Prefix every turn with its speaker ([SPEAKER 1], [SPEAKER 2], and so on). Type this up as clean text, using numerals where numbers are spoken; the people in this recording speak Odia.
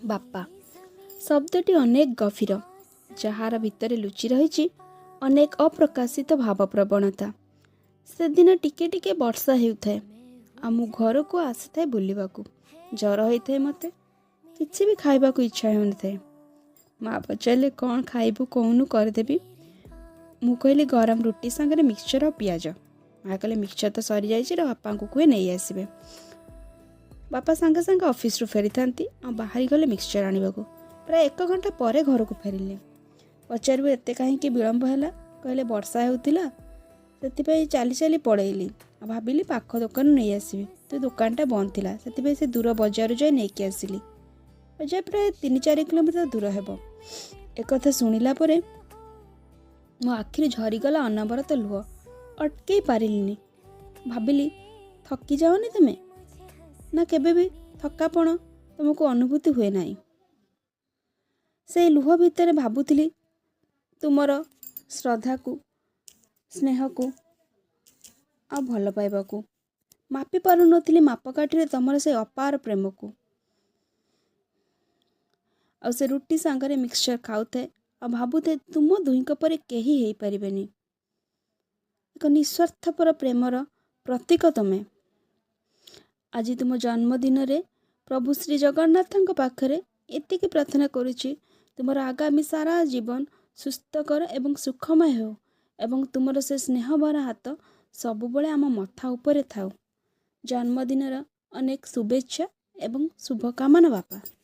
[SPEAKER 1] ବାପା ଶବ୍ଦଟି ଅନେକ ଗଭୀର, ଯାହାର ଭିତରେ ଲୁଚି ରହିଛି ଅନେକ ଅପ୍ରକାଶିତ ଭାବପ୍ରବଣତା। ସେଦିନ ଟିକେ ଟିକେ ବର୍ଷା ହେଉଥାଏ ଆଉ ମୁଁ ଘରକୁ ଆସିଥାଏ ବୁଲିବାକୁ। ଜ୍ୱର ହେଇଥାଏ ମୋତେ, କିଛି ବି ଖାଇବାକୁ ଇଚ୍ଛା ହେଉନଥାଏ। ମା ପଚାରିଲେ, "କ'ଣ ଖାଇବୁ କହୁନୁ, କରିଦେବି।" ମୁଁ କହିଲି, "ଗରମ ରୁଟି ସାଙ୍ଗରେ ମିକ୍ସଚର୍ ଆଉ ପିଆଜ।" ମା କହିଲେ, "ମିକ୍ସଚର୍ ତ ସରିଯାଇଛି, ର ବାପାଙ୍କୁ କୁହେ ନେଇ ଆସିବେ।" ବାପା ସାଙ୍ଗେ ସାଙ୍ଗେ ଅଫିସରୁ ଫେରିଥାନ୍ତି ଆଉ ବାହାରି ଗଲେ ମିକ୍ସଚର୍ ଆଣିବାକୁ। ପ୍ରାୟ ଏକ ଘଣ୍ଟା ପରେ ଘରକୁ ଫେରିଲେ। ପଚାରିବୁ, ଏତେ କାହିଁକି ବିଳମ୍ବ ହେଲା? କହିଲେ, "ବର୍ଷା ହେଉଥିଲା, ସେଥିପାଇଁ ଚାଲି ଚାଲି ପଳେଇଲି ଆଉ ଭାବିଲି ପାଖ ଦୋକାନରୁ ନେଇ ଆସିବି, ତ ଦୋକାନଟା ବନ୍ଦ ଥିଲା। ସେଥିପାଇଁ ସେ ଦୂର ବଜାରରୁ ଯାଇ ନେଇକି ଆସିଲି। ବଜାର ପ୍ରାୟ 3-4 କିଲୋମିଟର ଦୂର ହେବ।" ଏକଥା ଶୁଣିଲା ପରେ ମୋ ଆଖିରୁ ଝରିଗଲା ଅନବରତ ଲୁହ। ଅଟକେଇ ପାରିଲିନି। ଭାବିଲି, ଥକି ଯାଅନି ତୁମେ ନା? କେବେ ବି ଥକାପଣ ତୁମକୁ ଅନୁଭୂତି ହୁଏ ନାହିଁ? ସେଇ ଲୁହ ଭିତରେ ଭାବୁଥିଲି ତୁମର ଶ୍ରଦ୍ଧାକୁ, ସ୍ନେହକୁ ଆଉ ଭଲ ପାଇବାକୁ। ମାପି ପାରୁନଥିଲି ମାପକାଠିରେ ତୁମର ସେ ଅପାର ପ୍ରେମକୁ। ଆଉ ସେ ରୁଟି ସାଙ୍ଗରେ ମିକ୍ସଚର୍ ଖାଉଥାଏ ଆଉ ଭାବୁଥାଏ, ତୁମ ଦୁହିଁଙ୍କ ପରି କେହି ହେଇପାରିବେନି। ଏକ ନିସ୍ୱାର୍ଥପର ପ୍ରେମର ପ୍ରତୀକ ତୁମେ। ଆଜି ତୁମ ଜନ୍ମଦିନରେ ପ୍ରଭୁ ଶ୍ରୀ ଜଗନ୍ନାଥଙ୍କ ପାଖରେ ଏତିକି ପ୍ରାର୍ଥନା କରୁଛି, ତୁମର ଆଗାମୀ ସାରା ଜୀବନ ସୁସ୍ଥକର ଏବଂ ସୁଖମୟ ହେଉ ଏବଂ ତୁମର ସେ ସ୍ନେହଭରା ହାତ ସବୁବେଳେ ଆମ ମଥା ଉପରେ ଥାଉ। ଜନ୍ମଦିନର ଅନେକ ଶୁଭେଚ୍ଛା ଏବଂ ଶୁଭକାମନା, ବାପା।